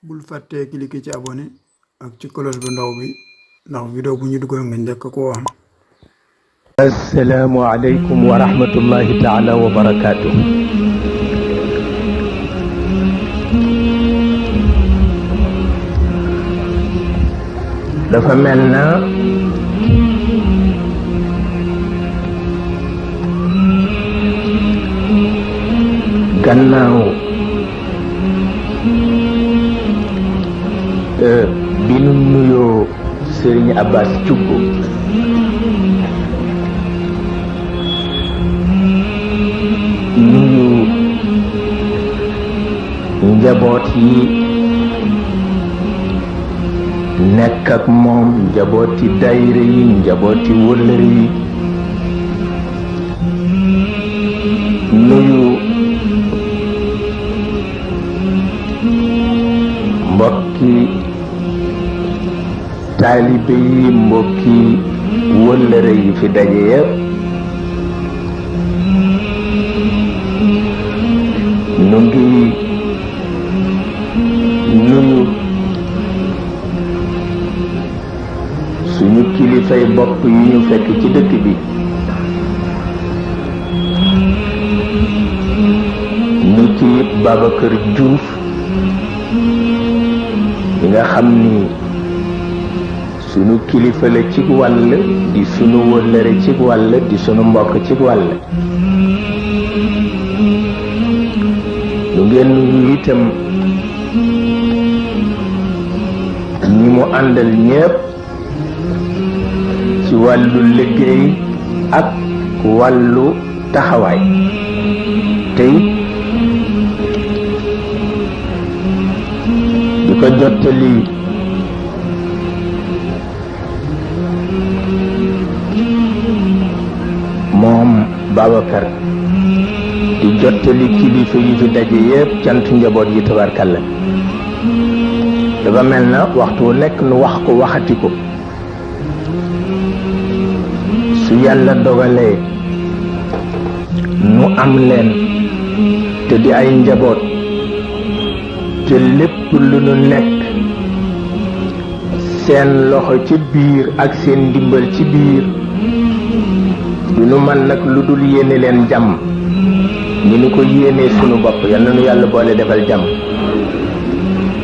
bul fàttee cliquer ci abonné ak ci cloche bu ndaw bi ndax vidéo bu ñu dugal nga njëkk ko am. assalaamu aleykum wa rahmatullahi taala wa barakaatu. dafa mel na gannaaw bi nu nuyoo Serigne Abbas Thioub nuyu njaboot yi nekk ak moom, njabooti dayre yi, njabooti wëllëre yi, nuyu mbokki taalibe yi, mbokki wëllëre yi fi daje yépp, nu ngi nuyu suñu kilifay bopp yi ñu fekk ci dëkk bi, ñu ci Babacar Diouf bi nga xam ni sunu kilifa la ci wàll, di sunu wëllëre ci wàll, di sunu mbokk ci wàll. lu ngeen nuyu itam ñi mu àndal ñépp ci wàllu liggéey ak wàllu taxawaay, tey di ko jottali moom Babacar, di jottali kilifa yi fi daje yépp cant njaboot yi tabarkalla. dafa mel na waxtu wu nekk nu wax ko waxati ko, su yàlla dogalee nu am leen te di ay njaboot, te lépp lu nu nekk seen loxo ci biir ak seen ndimbal ci biir, du nu mën nag lu dul yéene leen jàmm ni nu ko yéenee sunu bopp. yal na nu yàlla boole defal jàmm.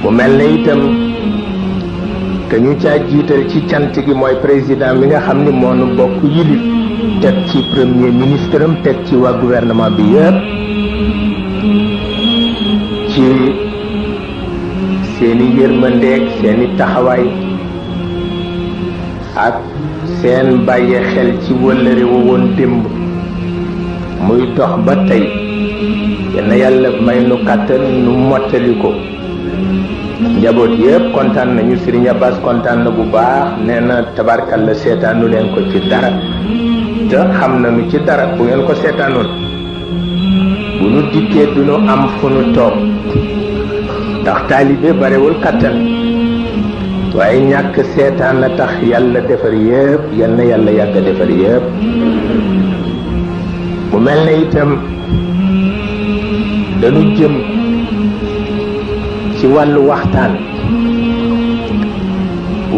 mu mel na itam que ñu caa jiital ci cant gi mooy président mi nga xam ni moo nu bokk yilif, teg ci premier ministre am, teg ci waa gouvernement bi yëpp, ci seeni yërmandeeg seeni taxawaay ak seen bàyyi xel ci wëllëre wa woon démb muy dox ba tey. yal na yàlla may nu kàttan nu mottali ko. njaboot yëpp kontaan nañu. Serigne Abbas kontaan na bu baax, nee na tabarkalla seetaanu leen ko ci dara, te xam nañu ci dara. bu ngeen ko seetaanoon bu nu dikkee du nu am fu nu toog, ndax taalibe barewul kàttan, waaye ñàkk seetaan la tax yàlla defar yëpp. yal na yàlla yàgg defar yëpp. mu mel na itam dañu jëm ci wàllu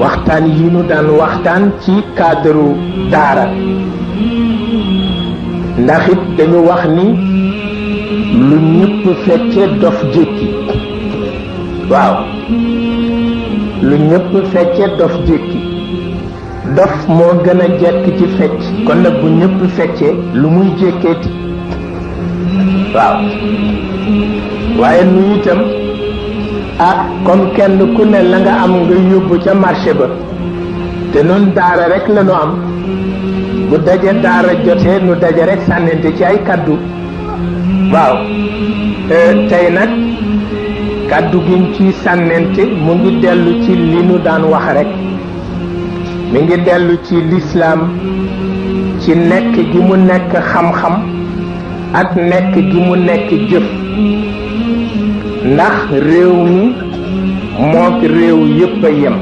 waxtaan yi nu daan waxtaan ci cadre daara, ndax it dañu wax ni lu ñëpp fecce dof jékki. waaw, lu ñëpp fecce dof jékki. dof moo gën a jekk ci fecc, kon nag bu ñëpp feccee lu muy jékkeeti. waaw, waaye nu itam comme kenn ku ne la nga am nga yóbbu ca marché ba, te noonu daara rek la nu am. bu daje daara jotee nu daje rek sànnente ci ay kaddu. waaw, tey nag kaddu giñ ci sànnente mu ngi dellu ci li nu daan wax rek, mi ngi dellu ci lislaam, ci nekk gi mu nekk xam-xam ak nekk gi mu nekk jëf. ndax réew mi mook réew yépp a yem.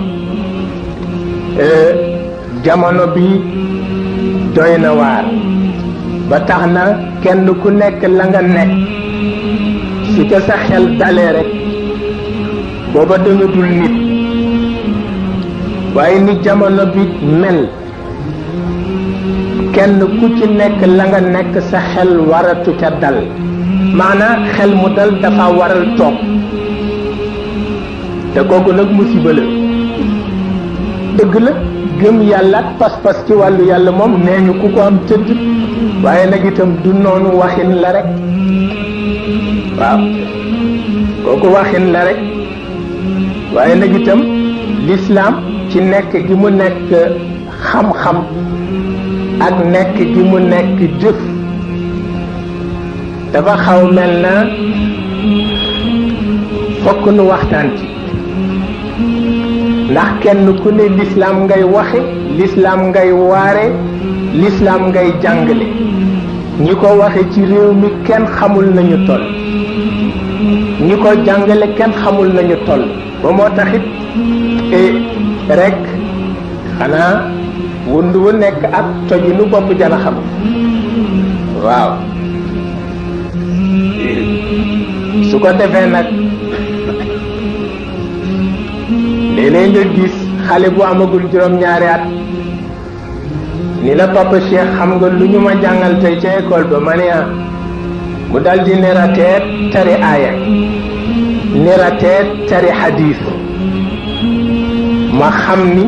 jamono bi doy na waar, ba tax na kenn ku nekk la nga nekk su ca sa xel dalee rek booba danga dul nit waaye ni jamono bi mel kenn ku ci nekk la nga nekk sa xel waratu ca dal maanaam xel mu dal dafa waral toog te kooku nag musiba la dëgg la gëm yàlla ak pas-pas ci wàllu yàlla moom nee ñu ku ko am tëdd waaye nag itam du noonu waxin la rek waaw kooku waxin la rek waaye nag itam lislaam ci nekk gi mu nekk xam-xam ak nekk gi mu nekk jëf dafa xaw mel na fokk nu waxtaan ci ndax kenn ku ne lislaam ngay waxe lislaam ngay waare lislaam ngay jàngale ñi ko waxe ci réew mi kenn xamul nañu toll ñi ko jàngale kenn xamul nañu toll ba moo taxit rek xanaa wund wu nekk ak tojinu bopp jana xam waaw su ko defee nag léeg-léeg nga gis xale bu amagul juróom-ñaari at ni la papa Cheikh xam nga lu ñu ma jàngal tey ca école ba ma ne mu dal di nerateet tari aaya nerateet tari xadiis ma xam ni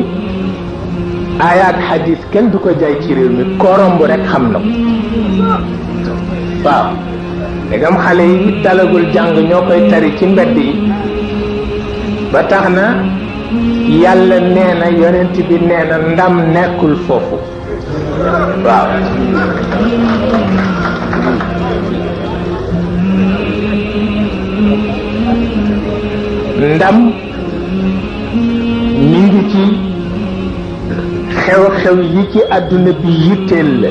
aaya ak xadiis kenn du ko jaay ci réew mi koromb rek xam na ko waaw ndegam xale yi dalagul jàng ñoo koy tari ci mbedd yi ba tax na yàlla nee na yonent bi nee na ndam nekkul foofu waaw ndam mi ngi ci xew-xew yi ci àdduna bi yitteel la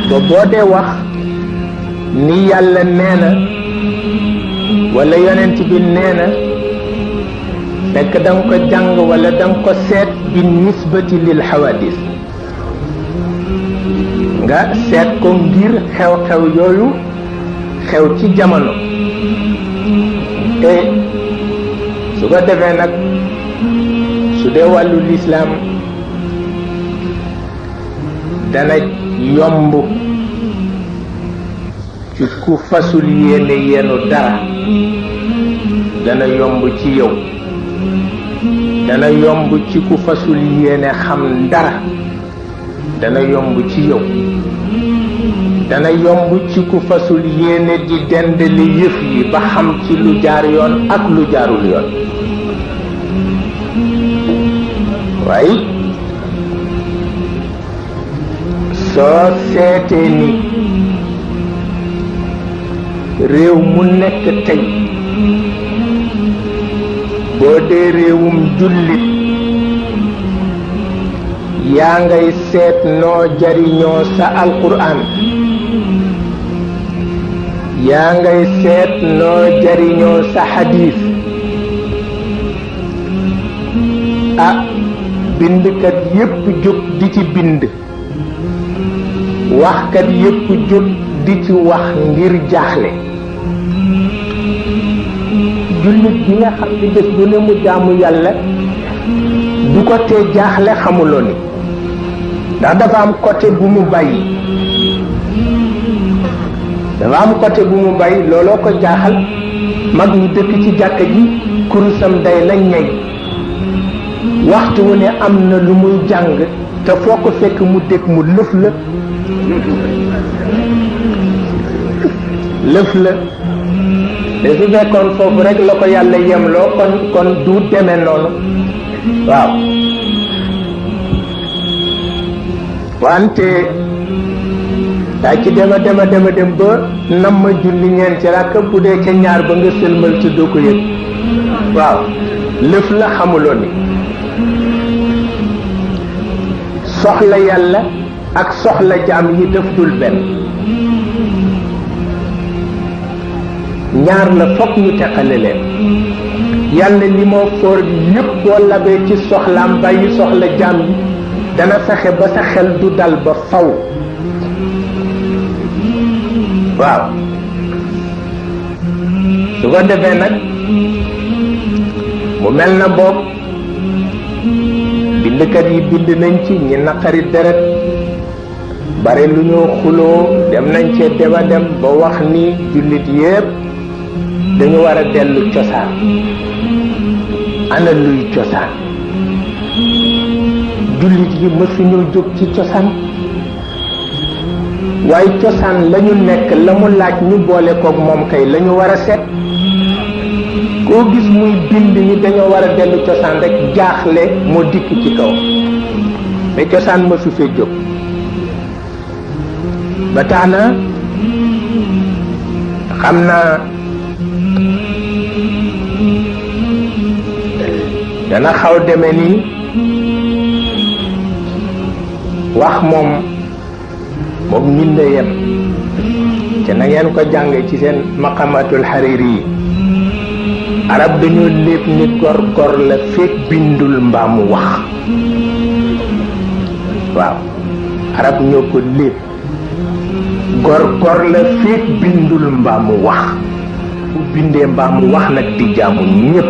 ba boo dee wax ni yàlla nee na wala yonent bi nee na fekk da nga ko jàng wala da nga ko seet bi nisbati lil xawadis nga seet ko ngir xew-xew yooyu xew ci jamono te su ko defee nag su dee wàllu lislaam dana yomb ci ku fasul yéene yenu dara dana yomb ci yow dana yomb ci ku fasul yéene xam dara dana yomb ci yow dana yomb ci ku fasul yéene di dendali yëf yi ba xam ci lu jaar yoon ak lu jaarul yoon waaye soo seetee ni réew mu nekk tey boo dee réewum jullit yaa ngay seet noo jariñoo sa alquran yaa ngay seet noo jariñoo sa xadiis bindkat yépp jóg di ci bind waxkat yépp jóg di ci wax ngir jaaxle jullit bi nga xam ne bés bu ne mu jaamu yàlla du ko tee jaaxle xamuloo ni ndax dafa am côté bu mu bàyyi looloo ko jaaxal mag ñi dëkk ci jàkka ji kurusam day la ñey waxtu wu ne am na lu muy jàng te foo ko fekk mu dégg mu lëf la te su fekkoon foofu rek la ko yàlla yemloo kon du deme noonu waaw wante daa ci dem ba nam ma julli ñeenti rakk bu dee ca ñaar ba nga sëlmal te doo ko yëg waaw lëf la xamuloo ni soxla yàlla ak soxla jaam yi def dul benn ñaar la fokk ñu teqale leen yàlla li moo foor yépp boo labee ci soxlaam bàyyi soxla jaam yi dana fexe ba sa xel du dal ba faw waaw su ko defee nag mu mel na boog bindkat yi bind nañ ci ñi naqari deret bare lu ñu xuloo dem nañ cee dema dem ba wax ni jullit yépp dañu war a dellu cosaan. ana luy cosaan? jullit yi mësuñu jóg ci cosaan, waaye cosaan lañu nekk la mu laaj ñu boole koog moom kay lañu war a seet. koo gis muy bind ni dañoo war a dellu cosaan rek jaaxle moo dikk ci kaw, mais cosaan mësu fee jóg. ba tax na xam naa dana xaw deme ni wax moom min la yem te na ngeen ko jàng ci seen maqamatul Hariri yi. arab dañoo lépp ni gor gor la fekk bindul mbaamu wax. waaw arab ñoo ko lépp gor gor la fekk bindul mbaamu wax. bu bindee mbaamu wax nag di jaamu ñépp,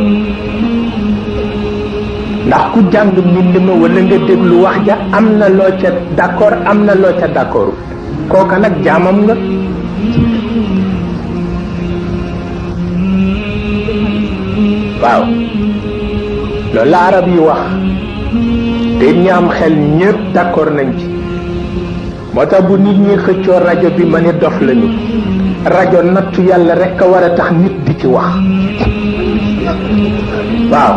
ndax ku jàng mbind ma wala nga déglu wax ja am na loo ca d'accord am na loo ca d'accord kooka nag jaamam nga. waaw loolu la arab yi wax te ñi am xel ñépp d'accord nañ ci. moo tax bu nit ñi xëccoo rajo bi ma ni dof lañu. rajo nattu yàlla rekk a war a tax nit di ci wax. waaw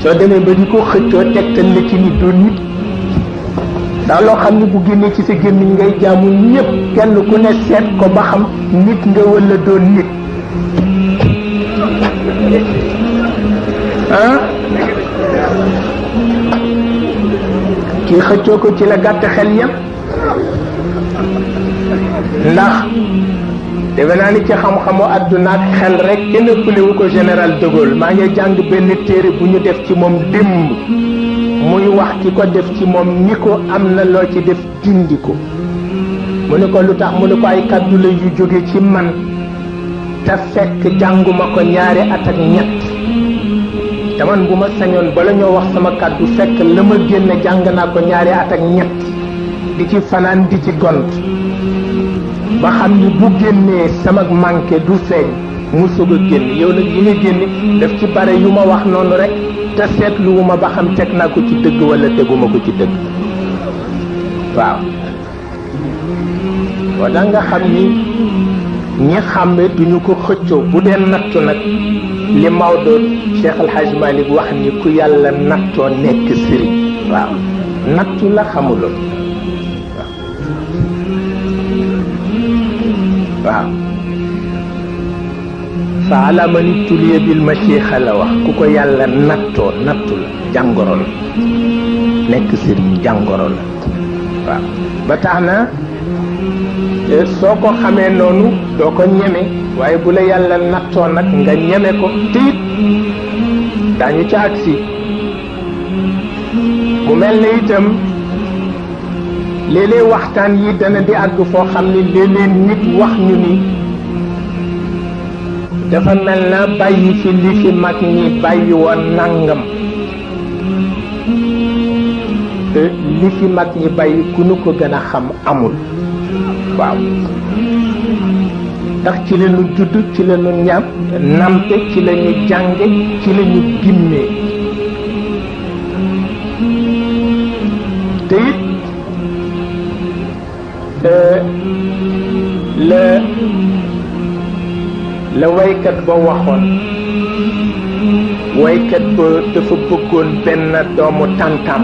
soo demee ba di ko xëccoo tegtal la ci nit doon nit, ndax loo xam ne bu génnee ci sa gémmiñ ngay jaamu ñépp kenn ku ne seet ko ba xam nit nga walla doon nit. kii xëccoo ko ci la gàtt xel yam, ndax defe naa ni ci xam-xamu àdduna ak xel rek kenn ëppalewu ko général de Gaulle. maa ngi jàng benn téere bu ñu def ci moom démb muy wax ki ko def ci moom ni ko am na loo ci def dindi ko. mu ne ko lu tax? mu ne ko ay kàddu la yu jóge ci man te fekk jànguma ko ñaari at ak ñett, te man bu ma sañoon bala ñoo wax sama kàddu fekk la ma génne jàng naa ko ñaari at ak ñett di ci fanaan di ci gont ba xam ni bu génnee sama manqué du feeñ mu soog a génn. yow nag yi nga génne daf ci bare yu ma wax noonu rek te seetluwuma ba xam teg naa ko ci dëgg wala teguma ko ci dëgg. waaw wala nga xam ni ñi xàmme duñu ko xëccoo. bu dee nattu nag li Maodo Cheikh El Hadj Malick wax ni ku yàlla nattoo nekk sëriñ. waaw nattu la xamuloon. waaw fa ala man ibtuliya bil mashiixa la wax. ku ko yàlla nattoo nattu la, jàngoro la. nekk sëriñ jàngoro la. waaw ba tax na soo ko xamee noonu doo ko ñeme, waaye bu la yàlla nattoo nag nga ñeme ko tiit dañu ca agsi. mu mel ne itam léeg-léeg waxtaan yi dana di àgg foo xam ni léeg-léeg nit wax ñu ni dafa mel na bàyyi fi li fi mag ñi bàyyi woon nangam. li fi mag ñi bàyyi ku nu ko gën a xam amul. waaw ndax ci la ñu judd, ci la ñu ñam nampe, ci la ñu jànge, ci la ñu gimmee. te it la waykat ba waxoon. waykat ba dafa bëggoon benn doomu tàntam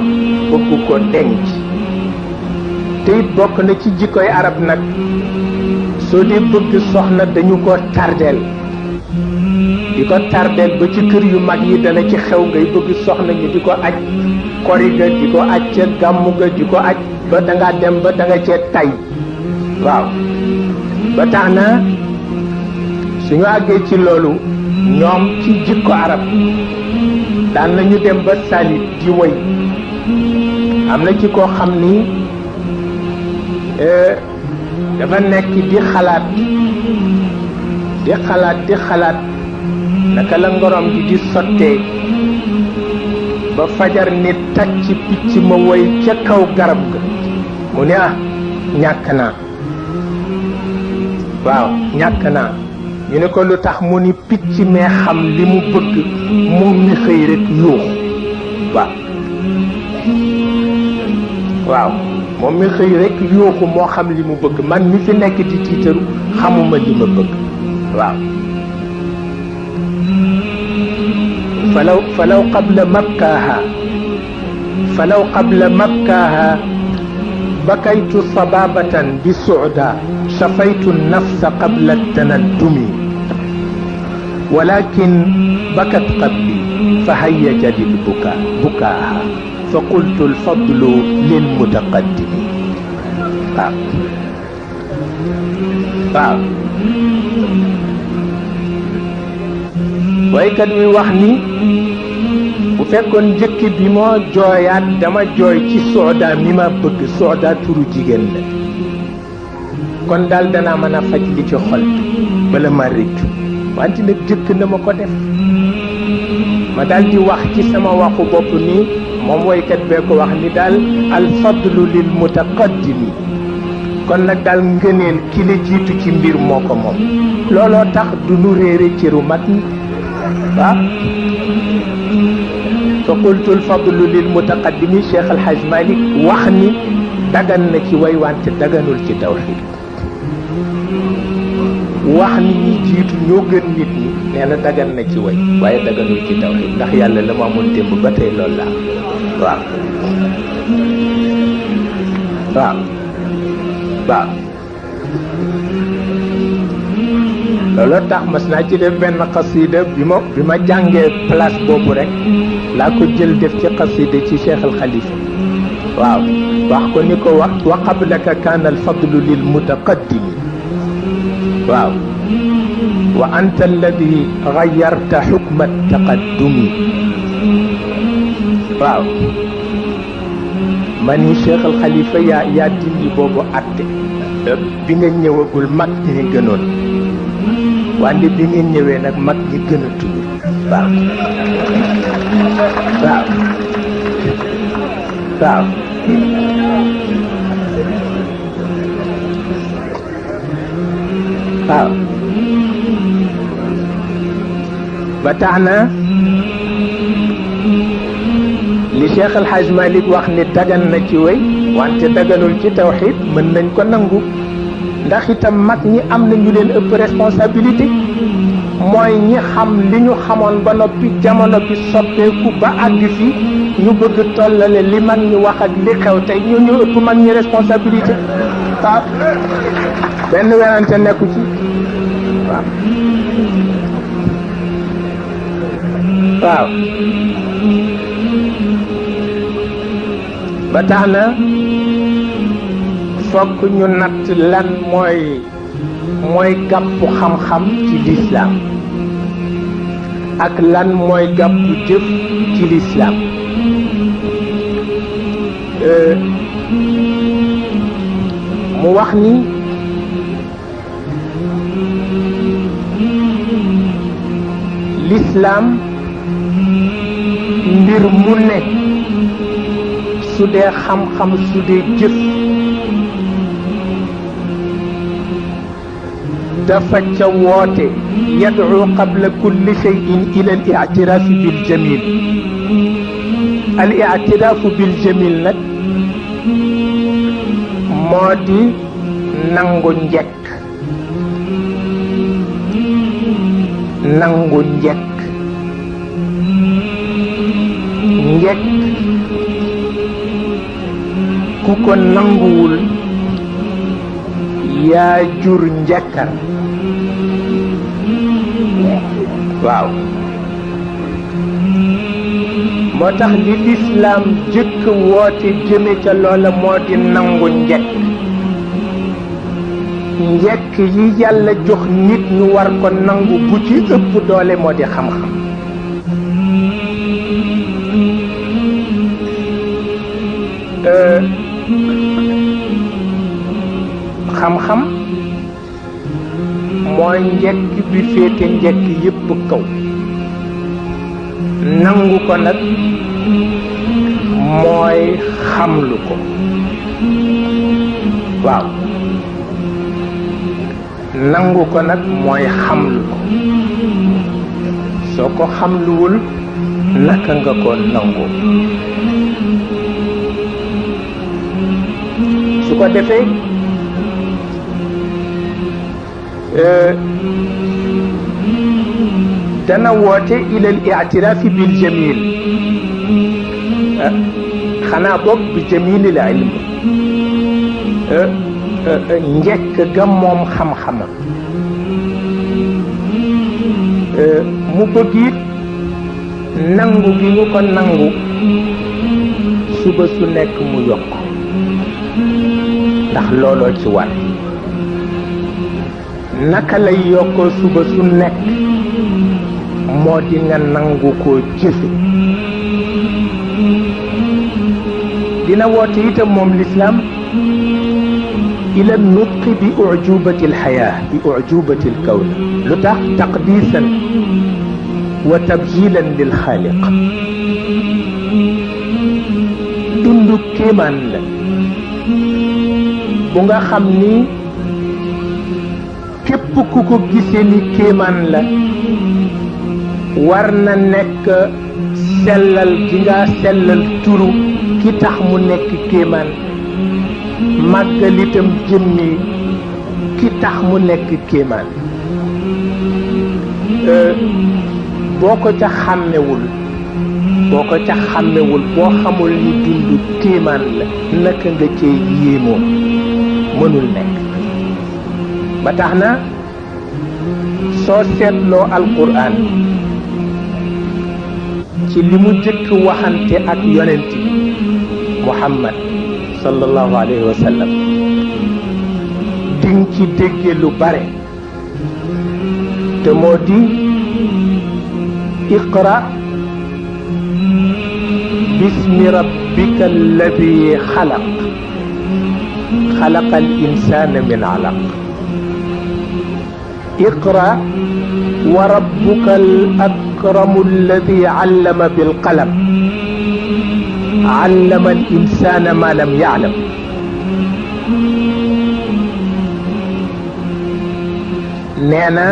bëgg ko denc. te it bokk na ci jikkoy arab nag soo dee bëgg soxna dañu ko tardeel. di ko tardeel ba ci kër yu mag yi dana ci xew ngay bëgg soxna ñu di ko aj kori ga, di ko aj ca gàmmu ga, di ko aj ba danga dem ba danga cee tay. waaw ba tax na suñu àggee ci loolu ñoom ci jikko arab daan nañu dem ba salit di woy. am na ci koo xam ni dafa nekk di xalaat naka la ngorom gi di sottee ba fajar ni tàcc picc ma woy ca kaw garab ga mu ne ñàkk naa waaw ñàkk naa ñu ne ko lu tax mu ni picc mee xam li mu bëgg moom mi xëy rek yuuxu waaw moom mi xëy rek yuuxu moo xam li mu bëgg man mi fi nekk di tiitaru xamuma li ma bëgg waaw falaw qabla mabkaaha bakaytu sababatan bi suuda shafaytu nafsa qabla tanaddumi walakin bakat qabli fa hayyaja lil bukaaha fa qultu alfadlu lil mutaqaddimi waaw waykat wi wax ni bu fekkoon njëkk bi moo jooyaat dama jooy ci sooda mi ma bëgg sooda turu jigéen la kon daal danaa mën a faj li ci xol bi bala ma rëccu wante nag jëkk na ma ko def ma daal di wax ci sama waxu bopp nii moom waykat bee ko wax ni daal alfadlu lil mutaqaddimi kon nag daal ngëneel ki la jiitu ci mbir moo ko moom looloo tax du nu réere cëru mag ñi waaw fa qultu alfadlu lil mutaqaddimi Cheikh Al Hadj Malick wax ni dagan na ci way wante daganul ci tawxiid wax ni ñi jiitu ñoo gën nit ñi nee na dagan na ci way waaye daganul ci tawxiid ndax yàlla la mu amoon démb ba tey loolu la waaw waaw waaw looloo tax mas naa ci def benn xasida bi ma jàngee place boobu rek laa ko jël def ci xasida ci Cheikh Al Khalifa waaw wax ko ni ko wax wa qablaka kaana alfadlu lil mutaqaddimi waaw wa anta alladi gayyarta xukma taqaddumi waaw ma ni Cheikh Al Khalifa yaa dindi boobu atte bi nga ñëwagul mag ñi gënoon wante bi ngeen ñëwee nag mag ñi gën a tudd waaw waaw waaw waaw ba tax na li Cheikh El Hadj Malick wax ni dagan na ci way wante daganul ci tawxiid mën nañ ko nangu ndax itam mag ñi am na ñu leen ëpp responsabilité mooy ñi xam li ñu xamoon ba noppi jamono bi soppeeku ba àgg fi ñu bëgg tollale li mag ñi wax ak li xew tey ñu ëpp mag ñi responsabilité waaw benn werante nekku ci waaw waaw ba tax na fokk ñu natt lan mooy gàppu xam-xam ci lislaam ak lan mooy gàppu jëf ci lislaam mu wax ni lislaam mbir mu ne su dee xam-xam su dee jëf dafa ca woote yad'u qabla kulli shay'in ila al-i'tiraafi bil jamil al-i'tiraafu bil jamil nag moo di nangu njëkk nangu njëkk njëkk ku ko nanguwul yaa jur njëkkar waaw moo tax li lislaam jëkk woote jëme ca loola moo di nangu njëkk njëkk yi yàlla jox nit ñu war ko nangu bu ci ëpp doole moo di xam-xam xam-xam mooy njëkk bi féete njëkk yépp kaw nangu ko nag mooy xamlu ko. waaw nangu ko nag mooy xamlu ko. soo ko xamluwul naka nga ko nangu. su ko defee dana woote ila al i'tiraafi bil jamil. xanaa boog bi jamilil ilm. njëkk ga moom xam-xamam. mu bëgg it nangu gi ñu ko nangu suba su nekk mu yokk, ndax looloo ci war. naka lay yokkoo suba su nekk moo di nga nangu koo jëfe. dina woote itam moom lislaam ila nutqi bi ujubati alxayaa, bi ujubati alkawn. lu tax? taqdiisan wa tabjilan lil xaaliq. dundu kéemaan la bu nga xam ni képp ku ko gisee ni kéemaan la war na nekk sellal gi nga sellal turu ki tax mu nekk kéemaan, màggal itam jëmmi ki tax mu nekk kéemaan. boo ko ca xàmmewul boo xamul ni dundu kéemaan la naka nga cee yéemoo, mënul nekk. ba tax na soo seetloo alquran ci li mu jëkk waxante ak yonent bi Muhammad sallallahu alayhi wa sallam dinga ci dégge lu bare, te moo di iqra bismi rabbika alladi xalaq xalaqa al insana min alaq. iqra wa rabbuka al akramu alladi allama bil qalam allama al insana ma lam ya'lam. nee na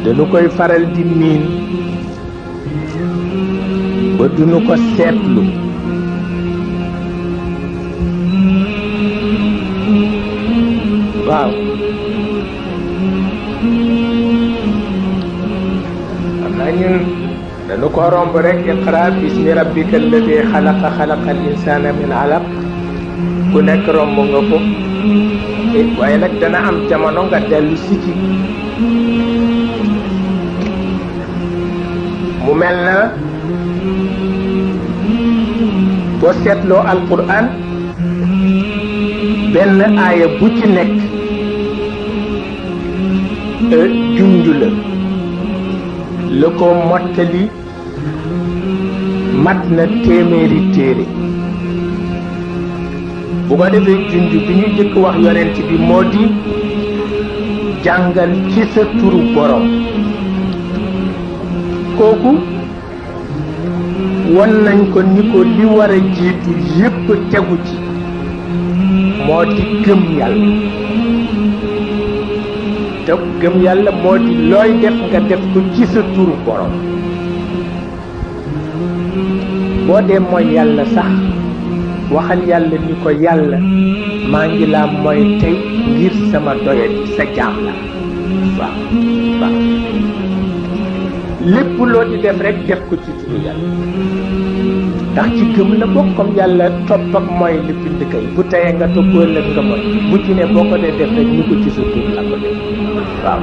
dañu koy faral di miin ba duñu ko seetlu. waaw xam naa ñun dañu ko romb rek iqra bismi rabbika alladi xalaqa xalaqa al insana min alaq, ku nekk romb nga ko. waaye nag dana am jamono nga dellu si ci. mu mel na boo seetloo alquran benn aaya bu ci nekk junj la ko mottali mat na téeméeri téere. bu ko defee junj bi ñu jëkk wax yonent bi moo di jàngal ci sa turu borom. kooku won nañ ko ni ko li war a jiitu yépp tegu ci, moo di gëm yàlla. te gëm yàlla moo di looy def nga def ko ci sa turu borom. boo dee mooy yàlla sax waxal yàlla ni ko yàlla maa ngi laa mooy tey ngir sama doyadi sa jaam la. waaw waaw lépp loo di def rek def ko ci turu yàlla, ndax ci gëm la bokk. comme yàlla topp ak mooy li bind kay bu teyee nga topp ëllëg nga mooy bu ci ne boo ko dee def rek ñu ko ci sa tur la ko def. waaw